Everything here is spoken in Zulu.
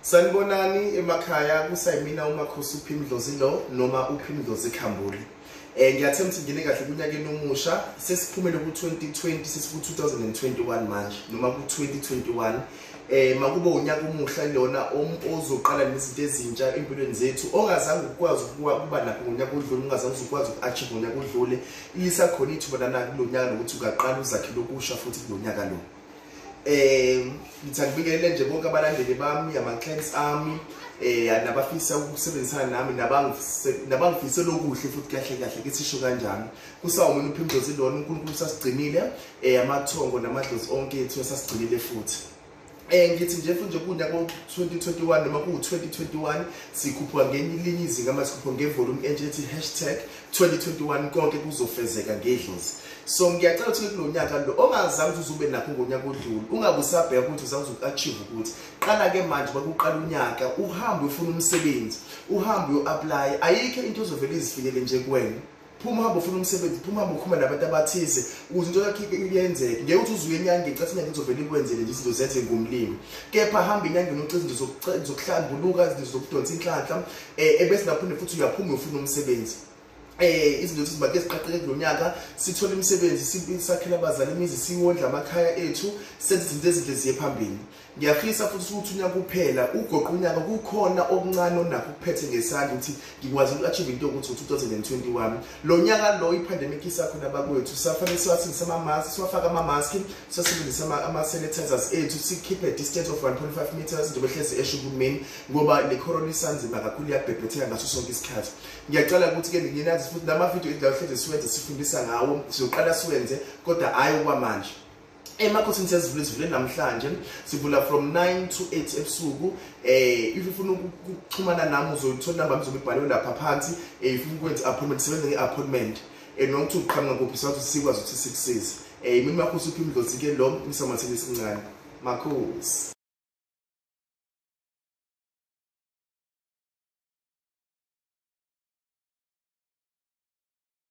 Sanibonani emakhaya, kusayimina uMakhosi uPhimdlozi lo noma uPhimdlozi Khambule. Ngiyathemba ukuthi ngine kahle kunyakeni omusha, sesiphumele ku-2020, sesiku-2021 manje noma ku-2021. Makube unyaka omuhle lona ozoqala nezinto ezintsha empilweni zethu ongazange ukwazi ukuba nakho ngonyaka odlule, ungazange ukwazi uku-achieve ngonyaka odlule. Lisakhona ithuba lana kulo nyaka lokuthi ungaqala uzakhele okusha futhi kulo nyaka lo. Ngithi angibingelele nje bonke abalandeli bami, ama-clients ami, nabafisa ukusebenzisana nami, nabangifisela okuhle futhi kahle kahle ke sisho kanjani. Kusawumina uPhimdlozi lona, uNkulunkulu usasigcinile, amathongo namadlozi onke ethu asasigcinile futhi. Ngithi nje futhi kunyaka 2021 noma ku-2021 sikhuphuka ngenye ilinye izinga, manje sikhuphuka ngevolume entsha ethi hashtag 2021 konke kuzofezeka ngedlozi. So ngiyacela ukuthi kulo nyaka lo ongazange uzube nakho ngonyaka odlule, ungabe usabheka ukuthi uzange uku-achieve ukuthi qala ke manje kwakuqala unyaka, uhambe ufuna umsebenzi, uhambe uyo-apply. Ayikho into ozovele izifikele nje kuwena. Phuma uhambe ufuna umsebenzi, phuma uhambe ukhuluma nabantu abathize ukuze into yakho iyenzeke. Ngeke uthi uzuye enyangeni, cathi inyanga izovele ikwenzele nje izinto zenze ngomlimi. Kepha hamba enyangeni ucela izinto zokuhlambuluka, izinto zokudonsa inhlanhla, ebese naphinde futhi uyaphuma ufuna umsebenzi. Izinto zibake siqaqeke kulo nyaka, sithole imisebenzi, sakhele abazali imizi, siwondle amakhaya ethu, senze izinto ezinhle ziye phambili. Ngiyafisa futhi ukuthi unyaka uphela, ugoqa unyaka kukhona okuncane onakho ukuphethe ngesandla ukuthi ngikwazi uku-achieve into yokuthi ngo-2021. Lo nyaka lo i-pandemic isakhona bakwethu, safanele siwasebenzise ama-mask, siwafake ama-mask, siwasebenzise ama-sanitizers ethu, sikhiphe a distance of 1.5 meters njengoba hlezi esho uhulumeni, ngoba le corona isanzima kakhulu, iyabhebhetheka ngaso sonke isikhathi. Ngiyacela ukuthi-ke nginazi futhi nama-video la hlezi siwenze sifundisa ngawo, sizoqala siwenze kodwa hhayi okwamanje. Emakhosini siyazivula, sivule namhlanje, sivula from 9 to 8 ebusuku. If ufuna ukuxhumana nami uzoyithola inamba izobe ibhaliwe lapha phansi. If ufuna ukwenza appointment, sisebenza nge-appointment. Noma ukuthi uqhamuka kuphi sathi sikwazi ukuthi sikusize. Mina Makhosi uPhimdlozi ke lo, umsamatheli esincane. Makhosi.